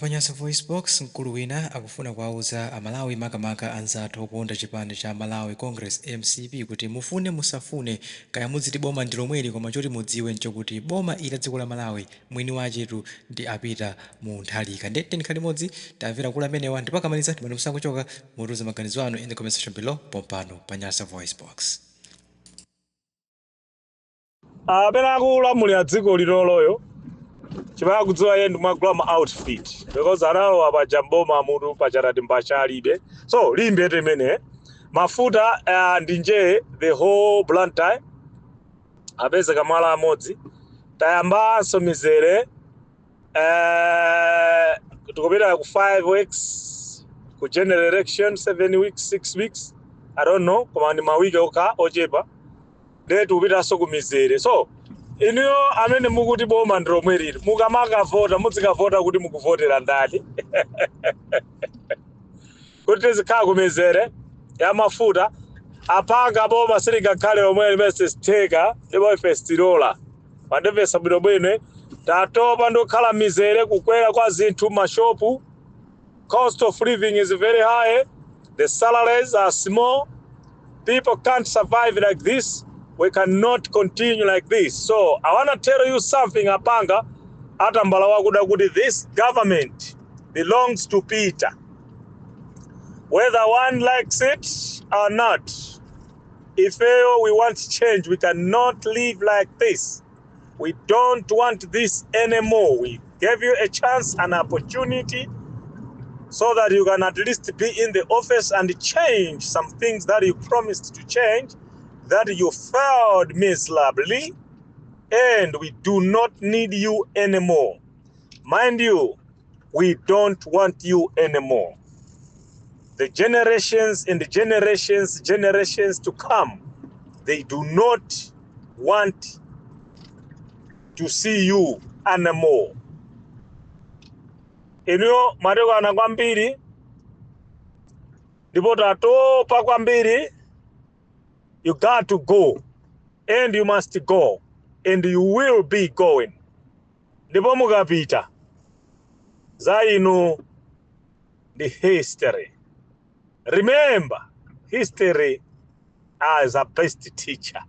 Pa Nyasa VoiceBox, mkulu wina akufuna kuwauza Amalawi, makamaka anzathu okonda chipani cha Malawi Congress, MCP, kuti mufune musafune, kaya mudziti boma ndi lomweli, koma choti mudziwe nchokuti boma ili la dziko la Malawi mwini wachetu ndi a Peter Mutharika. Ndiye tiyeni limodzi tamvera akulu amenewa, ndipo akamaliza timati musangochoka, mutiuze maganizo anu in the comment section below pompano pa Nyasa VoiceBox. Amene akulamulira dziko linoloyo chimene akudziwa iye ndimagula ma outfit, because analowa paja mboma mutu pachatati mbachalibe. So limbe imene mafuta ndi nje the whole Blantyre apeze kamala amodzi. Tayambanso mizere, tikupita ku 5 weeks ku general election, 7 weeks, 6 weeks, I don't know, koma ndi mawiki okha ochepa. Ndiye tikupitanso ku mizere. So inuyo amene mukuti boma ndi lomwe lili, mukamakavota muzikavota kuti mukuvotera ndani, kuti tizikhala ku mizere ya mafuta? Apanga boma silingakhale lomwe limene sitheka, ndipo ife sitilola. Pandimvesa bwinobwino? Tatopa ndikukhala mizere, kukwera kwa zinthu mashopu. Cost of living is very high, the salaries are small, people can't survive like this. We cannot continue like this. So I want to tell you something, apanga atambala wakuda, kuti this government belongs to Peter, whether one likes it or not. Ifeyo we want change. We cannot live like this. We don't want this anymore. We gave you a chance, an opportunity, so that you can at least be in the office and change some things that you promised to change, that you failed miserably, and we do not need you anymore. Mind you, we don't want you anymore. The generations and the generations, generations to come, they do not want to see you anymore. Inuyo mwatikwana kwambiri, ndipo tatopa kwambiri. You got to go, and you must go, and you will be going. Ndipo mukapita, za inu ndi history. Remember, history is a best teacher.